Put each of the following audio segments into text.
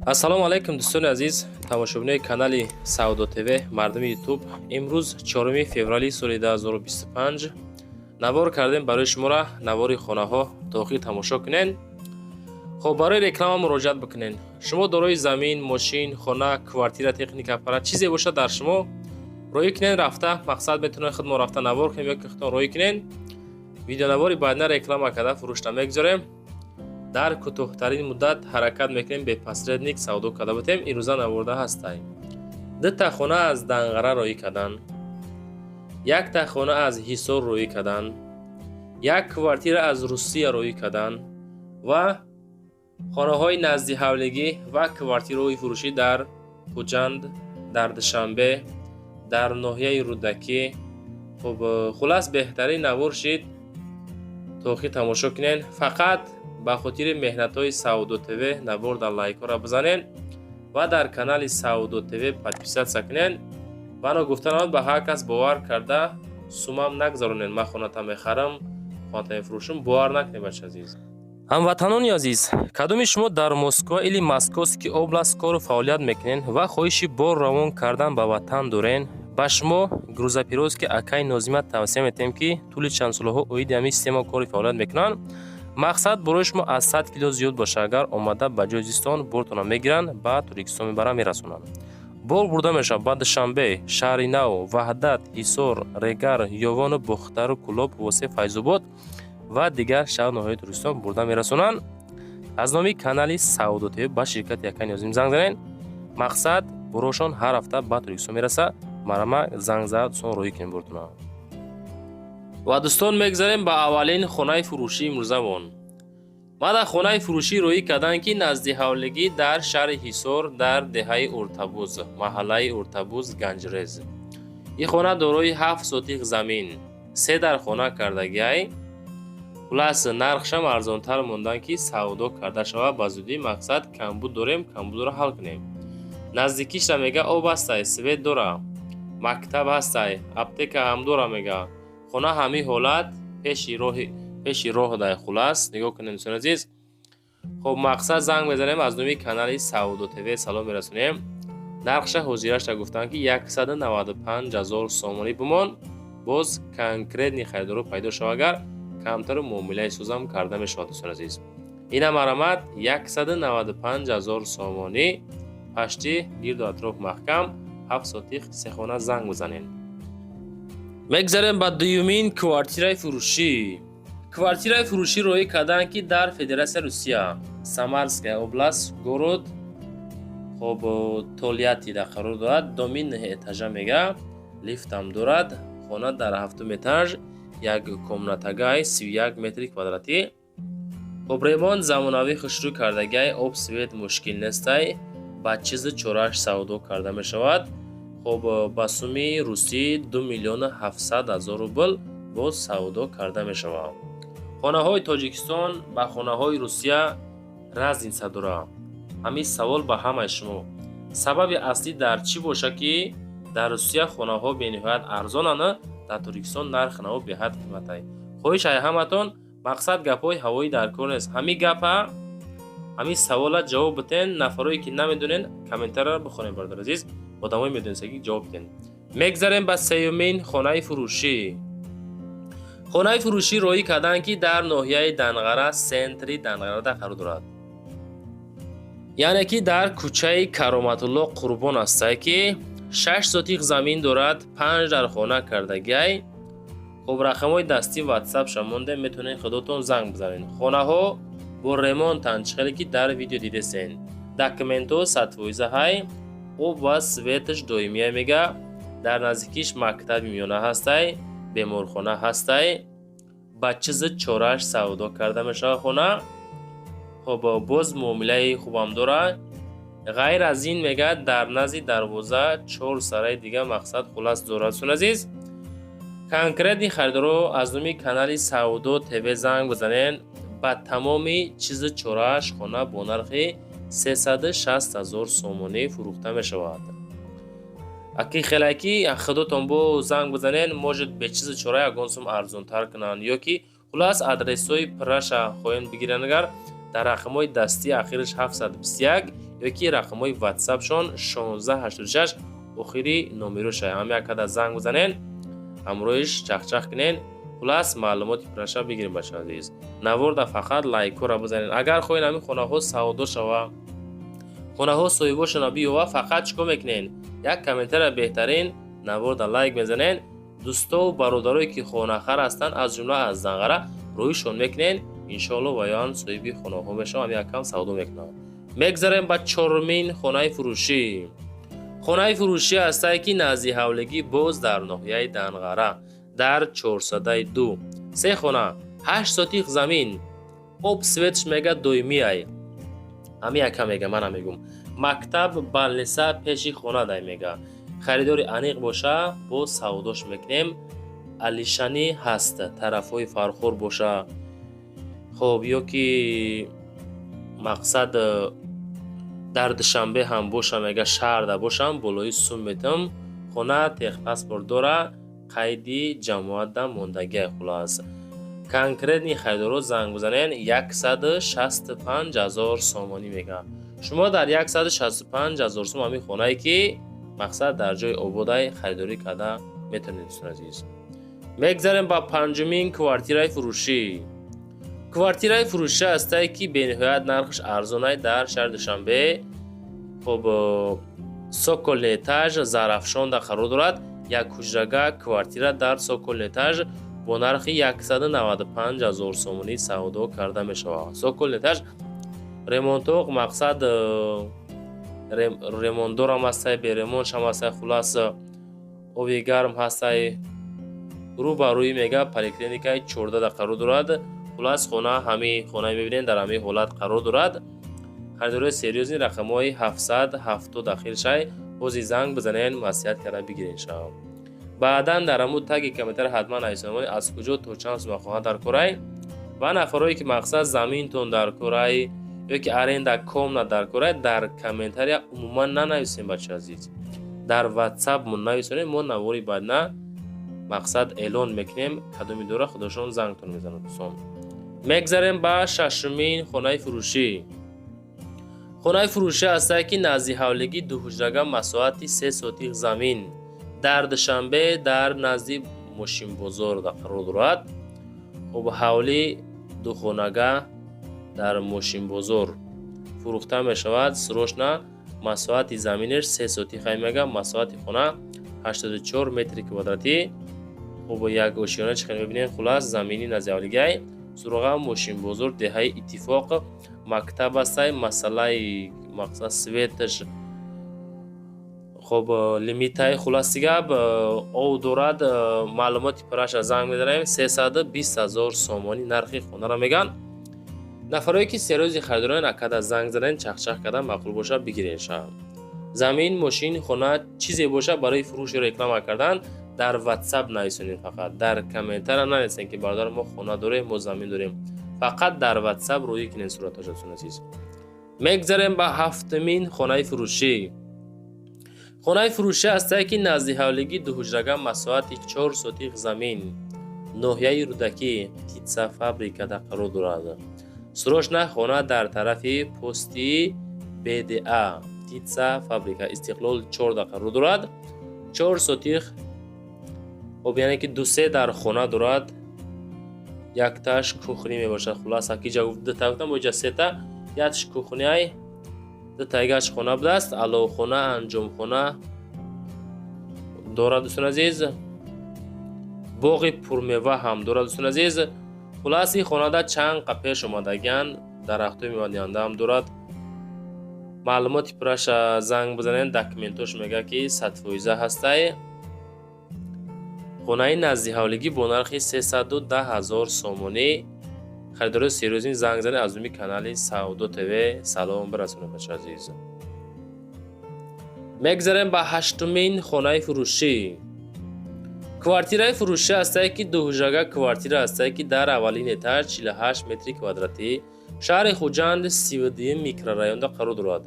Ассалому алайкум, дӯстони азиз, тамошобинои канали Савдо ТВ, мардуми Ютуб. Имрӯз 4 феврали соли 2025 навор кардем барои шуморо, навори хонаҳо то охир тамошо кунен. Хоб, барои реклама муроҷиат бикунен. Шумо дорои замин, мошин, хона, квартира, техника, аппарат, чизе бошад, дар шумо роӣ кунен рафта. Мақсад, метавонед худмо рафта навор кунем ё ки худтон роӣ кунен. Видеонавори баъдна реклама карда фурӯшта мегузорем. Дар кӯтоҳтарин муддат ҳаракат мекунем, бе посредник савдо карда будем. Имрӯза наворда ҳастаем. Дута хона аз Данғара роӣ кардан, якта хона аз Ҳисор роӣ кардан, як квартира аз Русия роӣ кардан ва хонаҳои наздиҳавлигӣ ва квартираҳои фурӯшӣ дар Хуҷанд, дар Душанбе, дар ноҳияи Рӯдакӣ. Хуб, хулас, беҳтарин навор шид, то охир тамошо кунен. Фақат ба хотири меҳнатҳои Савдо ТВ навор дар лайкҳоро бизанен ва дар канали Савдо ТВ подписаться кунен. Бано гуфта намад, ба ҳар кас бовар карда сумам нагзаронен. Ман хоната мехарам, хоната мефурӯшам, бовар накунед, бача азиз. Ҳамватанони азиз, кадоми шумо дар Москва или Московский область кору фаъолият мекунед ва хоҳиши бор равон кардан ба ватан дорен, ба шумо грузоперевозки акаи Нозима тавсия метиҳем, ки тӯли чанд солаҳо оиди ҳамин система кори фаъолият мекунанд. Мақсад, борои шумо аз 100 кило зиёд боша, агар омада ба ҷои зистон бортона мегиранд, ба Тоҷикистон мебаранд, мерасонанд. Бор бурда мешавад ба Душанбе, Шаҳри Нав, Ваҳдат, Ҳисор, Регар, Ёвону Бохтару Кӯлоб, Восе, Файзобод ва дигар шаҳру ноҳияи Тоҷикистон бурда мерасонанд. Аз номи канали Савдо ТВ ба ширкати акаи Нозим занг занед. Мақсад, борошон ҳар ҳафта ба Тоҷикистон мерасад. Марама занг зада, дӯстон, роҳӣ кунем бортона. Ва, дӯстон, мегзарем ба аввалин хонаи фурӯшии имрӯзамон. Мана, хонаи фурӯшӣ роӣ карданд, ки назди ҳавлигӣ, дар шаҳри Ҳисор, дар деҳаи Уртабуз, маҳаллаи Уртабуз, Ганҷрез. Ин хона дорои 7 сотих замин, се дар хона кардагиай. Хулас, нархшам арзонтар мондан, ки савдо карда шавад ба зудӣ. Мақсад, камбуд дорем, камбудро ҳал кунем. Наздикишра, мега, об ҳастай, свет дора, мактаб ҳастай, аптека ҳам дора. Мега, хона ҳамин ҳолат пеши роҳ дай. Хулас, нигоҳ кунем, дӯстони азиз. Хоб, мақсад, занг мезанем. Аз номи канали Савдо ТВ салом мерасонем. Нархша ҳозирашта гуфтанд, ки 195 ҳазор сомонӣ бимон. Боз конкретный харидоро пайдо шава, агар камтару муомилаи созам карда мешавад, дӯстони азиз. Ина, марамат, 195 ҳазор сомонӣ, пашти гирду атроф маҳкам, 7 сотих, сехона. Занг бизанед. Мегзарем ба дуюмин квартираи фурӯшӣ. Квартираи фурӯшӣ роӣ карданд, ки дар Федератсияи Русия, Самарская область, город, хоб, Тольяттида қарор дорад. Доми нӯҳэтажа, мега, лифтам дорад. Хона дар ҳафтум этаж, як комнатагай, 31 метри квадратӣ. Хоб, ремонт замонавӣ хушрӯй кардагай, об, свет мушкил нестай. Ба чизи чораш савдо карда мешавад. Хоб, ба суми русӣ 2 700 000 рубл боз савдо карда мешавад. Хонаҳои Тоҷикистон ба хонаҳои Русия разница дорад. Ҳамин савол ба ҳамаи шумо: сабаби аслӣ дар чӣ бошад, ки дар Русия хонаҳо бениҳоят арзонанд, дар Тоҷикистон нархи наво беҳад қиматай? Хоҳиш ай ҳаматон, мақсад, гапҳои ҳавоӣ дар кор нест. Ҳамин гапа, ҳамин савола ҷавоб битен. Нафарое ки намедонен, комментарияро бихонед, бародар азиз, одамои медонистагӣ ҷавоб битен. Мегзарем ба сеюмин хонаи фурӯшӣ. Хонаи фурӯшӣ роӣ карданд, ки дар ноҳияи Данғара, центри Данғарада қарор дорад, яъне ки дар кӯчаи Кароматулло Қурбон ҳастае, ки 6 сотих замин дорад, панҷ дар хона кардагиай. Хуб, рақамҳои дастӣ ватсапша монде, метавонед худотон занг бизанед. Хонаҳо бо ремонтанд, чӣ хеле ки дар видео дидесен. Документҳо 100% ҳай, об ва светаш доимия. Мега, дар наздикиш мактаби миёна ҳастай, беморхона ҳастай. Ба чизи чораш савдо карда мешавад хона. Хуб, боз муомилаи хубам дорад. Ғайр аз ин, мегӯяд, дар назди дарвоза чор сараи дига. Мақсад, хулас дорад. Дӯстони азиз, конкретный харидоро аз номи канали Савдо ТВ занг бизанед. Ба тамоми чизи чорааш хона бо нархи 360 ҳазор сомонӣ фурӯхта мешавад. Аки хелаки худотон бо занг бизанед, может, бе чизи чора ягон сум арзонтар кунанд ё ки хулас, адресҳои пурраша хоҳем бигиранд. Агар Дар рақамҳои дастии ахираш 721 ё ки рақамҳои ватсапшон 1686 охири номероша. Ҳама якада занг бизанен, ҳамроҳиш чахчах кунен. Хулас, маълумоти пурраша бигирем, бачаҳои азиз. Наворда фақат лайкҳоро бизанед. Агар хоҳед, ҳамин хонаҳо савдо шава, хонаҳо соҳибошона биёва, фақат чӣ кор мекунен? Як комментария беҳтарин, наворда лайк мезанен, дӯстову бародарое ки хонахар ҳастанд, аз ҷумла аз Данғара, рӯишон мекунен. Иншоалло, ваён соҳиби хонаҳо мешаванд, якам савдо мекунанд. Мегзарем ба чорумин хонаи фурӯшӣ. Хонаи фурӯшӣ ҳастае, ки назди ҳавлигӣ, боз дар ноҳияи Данғара, дар чорсадаи ду, се хона, 8 сотих замин, об, светш мега доимиай. Ҳами яка мега, мана мегум, мактаб, больница пеши хона дай мега. Харидори аниқ боша, боз савдош мекунем. Алишанӣ ҳаст, тарафҳои Фархор боша, хоб, ё ки мақсад дар Душанбе ҳам боша, мега, шаҳрда бошам, болои сум метам. Хона техпаспорт дора, қайди ҷамоатда мондагиай. Хулас, конкретный харидоро занг бизанен. 165 000 сомонӣ мега. Шумо дар 165 000 сум ҳамин хонае, ки мақсад дар ҷои ободай, харидорӣ карда метавонед, дӯстони азиз. Мегзарем ба панҷумин квартираи фурӯшӣ. Квартираи фурӯшӣ ҳастае, ки бениҳоят нархаш арзонай, дар шаҳри Душанбе, хоб, цокольный этаж, Зарафшонда қарор дорад. Як ҳуҷрага квартира дар цокольный этаж бо нархи 195 000 сомонӣ савдо карда мешавад. Цокольный этаж, ремонтоқ, мақсад ремонтдорам ҳастай, беремонтшам ҳастай. Хулас, оби гарм ҳастай. Рӯ ба рӯи мега поликлиникаи 14 қарор дорад. Хулас, хона, ҳамин хонае мебинед, дар ҳамин ҳолат қарор дорад. Харидорои серьёзный, рақамҳои 770 ахиршай, ҳози занг бизанен, маслиҳат карда бигирен шав. Баъдан дар ҳамун таги комментария ҳатман нависонед, аз куҷо то чанд сума хона дар корай ва нафарое ки мақсад заминтон дар корай ё ки аренда комната дар корай, дар комментария умуман нанависем, бача азиз. Дар ватсап мо нависонем, мо навори баъдна мақсад эълон мекунем. Кадоми дора, худошон зангтон мезанад, дӯстон. Мегзарем ба шашумин хонаи фурӯшӣ. Хонаи фурӯшӣ ҳастае, ки назди ҳавлигӣ, дуҳуҷрага, масоҳати 3 сотих замин, дар Душанбе, дар назди мошинбозор қарор дорад. Хуб, ҳавлӣ духонага дар мошинбозор фурӯхта мешавад срочно. Масоҳати заминаш 3 сотих мега, масоҳати хона 84 метри квадратӣ. Хуб, як ошёна чӣ хел мебинем. Хулас, замини назди ҳавлигай, суроға мошинбозор, деҳаи Иттифоқ, мактаб ҳастай. Масъалаи мақсад светаш, хоб, лимитай. Хуласи гап, ов дорад. Маълумоти пурраша занг мезанем. 320 000 сомонӣ нархи хонаро мегӯянд. Нафарое ки серьёзный харидорон, акада занг занен, чахчах кардан, маъқул боша, бигирен ша. Замин, мошин, хона, чизе боша, барои фурӯши реклама кардан дар ватсап нависонед. Фақат дар комментария нанависен, ки бародар, мо хона дорем, мо замин дорем. Фақат дар ватсап рӯӣ кунед суратҳошатон, азиз. Мегзарем ба ҳафтумин хонаи фурӯшӣ. Хонаи фурӯшӣ ҳастае, ки назди ҳавлигӣ, дуҳуҷрага, масоҳати 4 сотих замин, ноҳияи Рӯдакӣ, птицефабрикада қарор дорад. Срочно хона дар тарафи пости бда, птицефабрика, Истиқлол 14 қарор дорад. 4 сотих, хоб, яъне ки дусе дар хона дорад, якташ кухня мебошад. Хулас, акиҷа дута гуфтам, боҷа сета, якташ кухняй, дутайгаш хона будааст. Аловхона, анҷомхона дорад, дӯстони азиз. Боғи пурмева ҳам дорад, дӯстони азиз. Хулас, ин хонада чанд қа пеш омадагиан, дарахтҳои мевадиҳанда ҳам дорад. Маълумоти пурраша занг бизанед. Документош мегӯяд, ки 100% ҳастай. Хонаи назди ҳавлигӣ бо нархи 310 000 сомонӣ. Харидорои серьёзный, занг занед, аз номи канали Савдо ТВ салом бирасонед, бача азиз. Мегзарем ба ҳаштумин хонаи фурӯшӣ. Квартираи фурӯшӣ ҳастае, ки дуҳуҷрага квартира ҳастае, ки дар аввалин этаж, 48 метри квадратӣ, шаҳри Хуҷанд, 32-юм микрорайонда қарор дорад.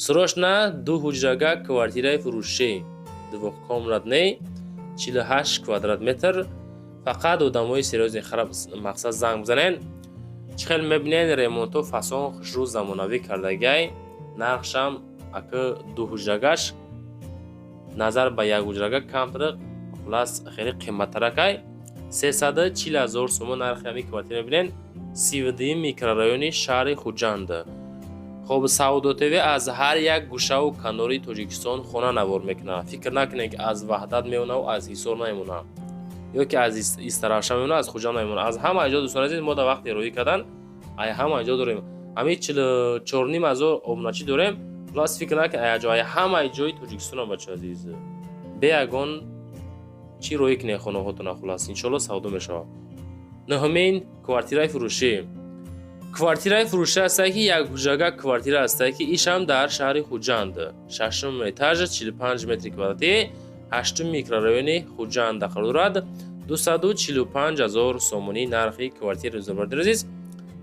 Срочно ду ҳуҷрага квартираи фурӯшӣ, двухкомнатный, 48 квадрат метр. Фақат одамои серьёзный, мақсад занг бизанен. Чӣ хел мебинед, ремонту фасон хушрӯ, замонавӣ кардагиай. Нархшам ака дуҳуҷрагаш назар ба якҳуҷрага камтар, хулас, хеле қиматтаракай, 340 000 сомон нархи ҳамин квартира. Мебинед, 32-юм микрорайони шаҳри Хуҷанд. Хоб, Савдо ТВ аз ҳар як гӯшаву канори Тоҷикистон хона навор мекунад. Фикр накунед, ки аз Ваҳдат мемонаву аз Ҳисор намемонад ё ки аз Истаравшан мемонад, аз Хуҷанд намемонад. Аз ҳама ҷо, дӯстони азиз, мо дар вақти роҳӣ кардан ай ҳама ҷо дорем. Ҳамин 44,5 ҳазор обуначӣ дорем. Хулас, фикр накунед, ай ҷо, ай ҳамаи ҷои Тоҷикистонам, бачаи азиз, бе ягон чӣ роҳӣ кунед хонаҳотона. Хулас, иншоалло, савдо мешавад. Нӯҳумин квартираи фурӯшӣ. Квартираи фурӯшӣ ҳастае, ки якҳуҷрага квартира ҳастае, ки ишам дар шаҳри Хуҷанд, шашум этаж, 45 метри квадратӣ, ҳаштум микрорайони Хуҷанд қарор дорад. 245 000 сомонӣ нархи квартираи. Рӯзабардори азиз,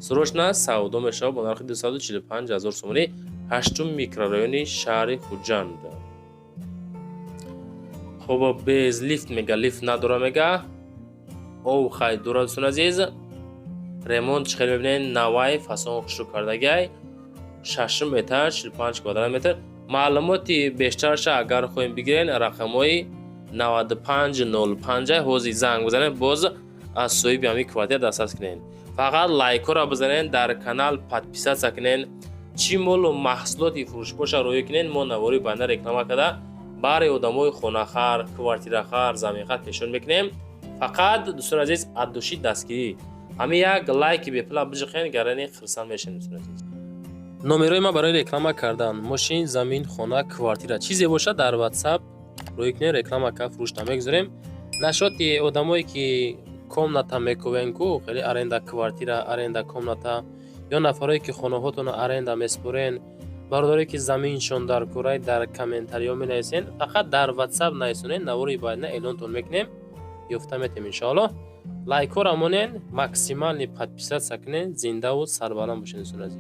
срочно савдо мешавад бо нархи 245 000 сомонӣ, ҳаштум микрорайони шаҳри Хуҷанд. Хоб, без лифт мега, лифт надора мега, ов хай дора. Дӯстони азиз, ремонт, чӣ хеле мебинед, навай, фасон хушрӯ кардагиай. Шашум этаж, 45 квадрат метр. Маълумоти бештарша агар хоҳем бигирен, рақамҳои 9505 ҳозир занг бизанед, боз аз соҳиби ҳамин квартира дастрас кунед. Фақат лайкҳоро бизанед, дар канал подписаться кунед. Чӣ молу маҳсулоти фурӯш боша, роҳӣ кунед, мо навори банда реклама карда, барои одамои хонахар, квартирахар, заминхар пешниҳод мекунем. Фақат, дӯстони азиз, от души дастгирӣ, ҳамин як лайки бепула биҷиқен, гарани хирсан мешавем. Дӯстони азиз, номерои ман барои реклама кардан мошин, замин, хона, квартира, чизе бошад, дар WhatsApp рӯй кунед, реклама кард, фурӯшта мегузорем. Нашоти одамое ки комната мекувен ку, хеле аренда квартира, аренда комната, ё нафарое ки хонаҳотонро аренда меспорен, бародарое ки заминшон дар курай, дар комментариҳо менависен. Фақат дар WhatsApp нависонед, навори баъдина эълонтон мекунем, ёфта метем, иншоаллоҳ. Лайкҳоро монен, максимальный подписаться кунед. Зиндаву сарбаланд бошед, дӯстони азиз.